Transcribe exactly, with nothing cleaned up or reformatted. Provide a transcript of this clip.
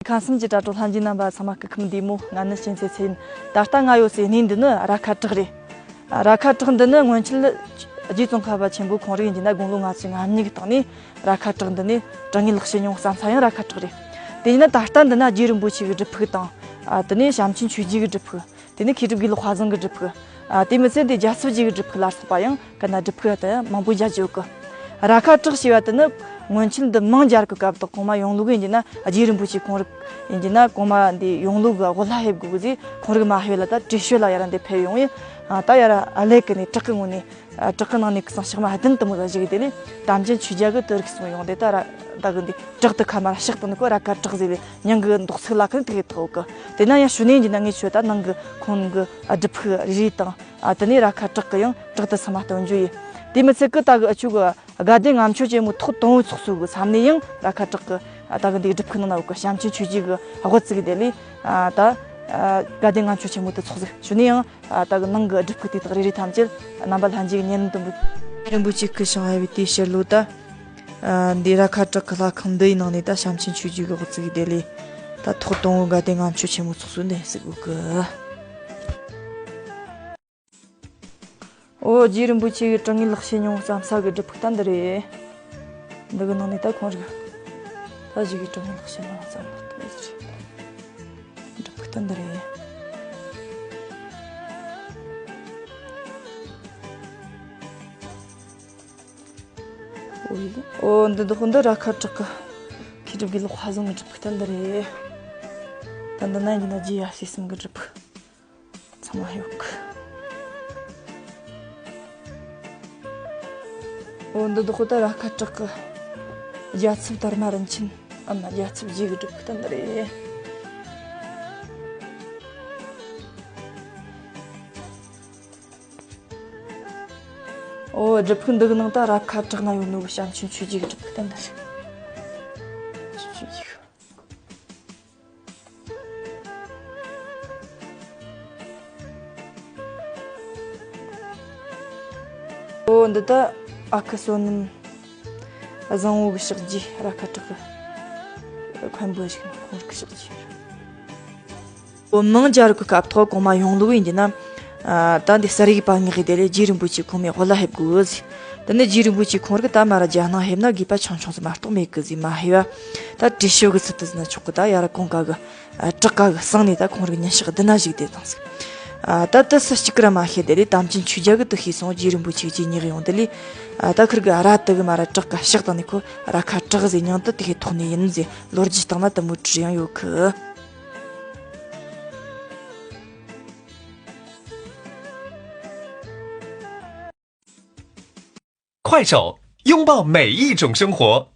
ཁམས་གསུམ་གྱི་དྲ་གྲོགས་ལྷན་རྒྱས་རྣམ་པ་ཚང་མ་སྐུ་ཁམས་བདེ་མོ། ང་ནི་གཅན་ཚའི་ཚེ་ཡིན། ད་ལྟ་ང་ཡོད་སའི་གནས་འདི་ནི་ར་ཁ་བྲག་རེད། ར་ཁ་བྲག་འདི་ནི་སྔོན་ཆད་རྗེ་ཙོང་ཁ་པ་ཆེན་པོ་ཁོང་རང་ཡིན་གྱི་ན་དགུང་ལོ་ལྔ་བཅུ་ང་གཉིས་ཀྱི་སྟེང་ནས་ར་ཁ་བྲག་འདི་ནས་དྲང་ངེས་ལག་ཤེས་མྱོང་བསམ་ས་ཡང་ར་ཁ་བྲག་རེད། དེ་ཡིན་ན་ད་ལྟ་འདི་ན་རྗེ་རིན་པོ་ཆེ་གི་སྒྲུབ་ཕུག་དང་། ཨ། དེ་ནས་བྱམས་ཆེན་ཆོས་རྗེ་གི་སྒྲུབ་ཕུག། དེ་ནས་མཁས་གྲུབ་དགེ་ལེགས་དཔལ་བཟང་གི་སྒྲུབ་ཕུག། ཨ། དེ་མི་ཚད་དེ་རྒྱལ་ཚབ་རྗེ་གི་སྒྲུབ་ཕུག་ལ་སོགས་པ་ཡང་ག་ན་སྒྲུབ་ཕུག་དེ་མང་པོ་མཇལ་རྒྱུ་ཡོད་གི། ར་ཁ་བྲག་ཞེས་པ་དེ་ནི་སྔོན་ཆད་འདི་མང་མཇལ་གི་སྐབས་དང་གོང་མ་ཡོང་ལུགས་ཡིན་གྱི་ན་རྗེ་རིན་པོ་ཆེ་ཁོང་རང་ཡིན་གྱི་ན་གོང་མ་འདི་ཡོང་ལུགས་གི་དབུ་བླ་ཕེབས་དགོས་གི་ཟེར་ཁོང་རང་མ་ཕེབས་ལ་ད་བྲེ་ཤོད་ལ་ཡར་འདི་ཕེབས་ཡོང་ཡིན། ཨ། ད་ཡར་ཨ་ལེ་གི་ནས་བྲག་གི་ངོས་ནས། ཨ། བྲག་གི་ནང་ནས་ཀི་སང་ཞག་མ་བདུན་དུ་མོ་ཟ་བཞུགས་དེ་ལས་དམ་ཅན་ཆོས་རྒྱལ་གི་དུ་རིག་གསུང་ཡོང་དེ་ད་ར་ད་གི་འདི་བྲག་ཏུ་ཁ་མར་ཕྱག་ཏུ་ནི་ཁོ་ར་ཁ་བྲག་ཟེར་ལས་མྱང་གི་འདོགས་ཚིག་ལ་ཁན་དེ་གི་ཐོག་གི། དེ་ན་ཡང་ཞུ་ནས་འདི་ན་ངས་ཆོས་ད་ནང་གི་ཁོང་གི་སྒྲུབ་ཕུག་རེ་རེ་དང་། ཨ། དེ་ནས་ར་ཁ་བྲག་གི་ཡང་བྲག་ཏུ་ཚང་མ་སྟོན་རྒྱུ་ཡིན། དེ་མི་ཚད་གི་ད་གི་ཨ་ཆུ་གི་དགའ་ལྡན་ལྔ་མཆོད་ཆེན་མོ་ཐོག་དང་པོའི་ཚོགས་གཙོ་གི་མཚམས་ནས་ཡང་ར་ཁ་བྲག་གི་ད་གི་འདི་སྒྲུབ་ཕུག་ནང་ན་ཡོད་གི། བྱམས་ཆེན་ཆོས་རྗེ་གི་དབུ་བརྩིགས་དེ་ལས། ཨ། ད་ཨ་དགའ་ལྡན་ལྔ་མཆོད་ཆེན་མོ་དུ་ཚོགས་ཟིག་ཞུ་ནས་ཡང་། ཨ། ད་གི་ནང་གི་སྒྲུབ་ཕུག་དེ་དག་རེ་རེ་ཐམས་ཅད་རྣམ་པ་ལྷན་རྒྱས་ཀྱི་ཉེ་ལམ་དུ་འབུལ། རིན་པོ་ཆེ་སྐུ་བཞེངས་ཡ་བའི་དེའི་ཕྱིར་ལོ་ད། ཨ། འདི་ར་ཁ་བྲག་གི་ལྷ་ཁང་འདི་ཡི་ནང་ནས་ད་བྱམས་ཆེན་ཆོས་རྗེ་གི་དབུ་བརྩིགས་དེ་ལས། ད་ཐོག་དང་པོ་དགའ་ལྡན་ལྔ་མཆོད་ཆེན་མོ་ཚོགས་གཙོ་འདི་ཟིག་དགོས་གི། ཨོ། རྗེ་རིན་པོ་ཆེ་གི་དྲང་ངེས་ལག་ཤེས་མྱོང་བསམ་ས་གི་སྒྲུབ་ཕུག་ད་འདི་རེད། འདི་གི་ནང་ནས་ད་ཁོང་རིག་ད་གཞི་གི་དྲང་ངེས་ལག་ཤེས་མྱོང་བསམ་ས་གི་སྒྲུབ་ཕུག་ད་འདི་རེད། ཨོ། འདི་འདི་ཧོ་འདི་ར་ཁ་བྲག་གི་མཁས་གྲུབ་དགེ་ལེགས་དཔལ་བཟང་གི་སྒྲུབ་ཕུག་ད་འདི་རེད། ད་འདི་ན་ཡིན་ན་རྗེ་ཡབ་སྲས་གསུམ་གི་སྒྲུབ་ཕུག་ཚང་མ་ཡོད་གི། ཨོ། འདི་འདི་ཧོ་ད་ར་ཁ་བྲག་གི་རྒྱལ་ཚབ་དར་མ་རིན་ཆེན་ཨ་མ་རྒྱལ་ཚབ་རྗེ་གི་སྒྲུབ་ཕུག་ད་འདི་རེད། ཨོ། སྒྲུབ་ཕུག་འདི་གི་ནང་ད་ར་ཁ་བྲག་ན་ཡོད་ནོ་གི་བྱམས་ཆེན་ཆོས་རྗེ་གི་སྒྲུབ་ཕུག་ད་འདི་རེད། བྱམས་ཆེན་ཆོས་རྗེ་གི། ཨོ། འདི་ད་ཨ་ཁུ་བསོད་ནམས་བཟང་བོ་གི་ཕྱག་རྗེས་ར་ཁ་བྲག་གི་མཁན་པོ་ཞིག་ནི་ཁོང་རིག་ཕྱག་རྗེས། ཨོ། མང་མཇལ་གི་སྐབས་ཐོག་གོང་མ་ཡོང་ལུགས་ཡིན་གྱི་ན། ཨ། ད་འདི་གསར་ཡིག་པ་ངེས་གི་དེ་ལས་རྗེ་རིན་པོ་ཆེ་ཁོང་མའི་དབུ་བླ་ཕེབས་དགོས་ཟེར། དེ་ནས་རྗེ་རིན་པོ་ཆེ་ཁོང་རིག་ད་མ་ར་རྒྱ་ནང་ཕེབས་ན་དགོས་པ་ཆུང་ཆུང་ཟིག་མ་གཏོགས་མེད་གི་ཟེར་མ་ཕེབས་བ། ད་བྲེ་ཤོད་གི་ཚུལ་དུ་ཟིན་ན་ཆོག་གི། ད་ཡར་གོང་ཀ་གི་ཨ་བྲག་ཀ་གི་གསེང་ནས་ད་ཁོང་རིག་ཉིན་ཞག་བདུན་ན་བཞུགས་དེ་དང་ཟིག་ཨ། ད་དུ་སུ་གཅིག་གི་ར་མ་ཤེས་དེ་ལས་དམ་ཅན་ཆོས་རྒྱལ་གི་དུ་ཤེས་སོང་། རྗེ་རིན་པོ་ཆེ་གི་རྗེས་ཉེག་ཡོང་དེ་ལས། ཨ། ད་ཁིར་གི་ཨ་ར་དུ་གི་མ་ར་བྲག་ཀ་ཕྱག་བཏང་ནས་ཁོ་ར་ཁ་བྲག་ཟེར་མྱིང་དུ་དེ་ཤེས་ཐོག་ནས་ཡིན་ཟེར་ལོ་རྒྱུས་སྟེང་ན་དུ་མོ་བྲིས་ཡང་ཡོད་གི། 快手，拥抱每一种生活。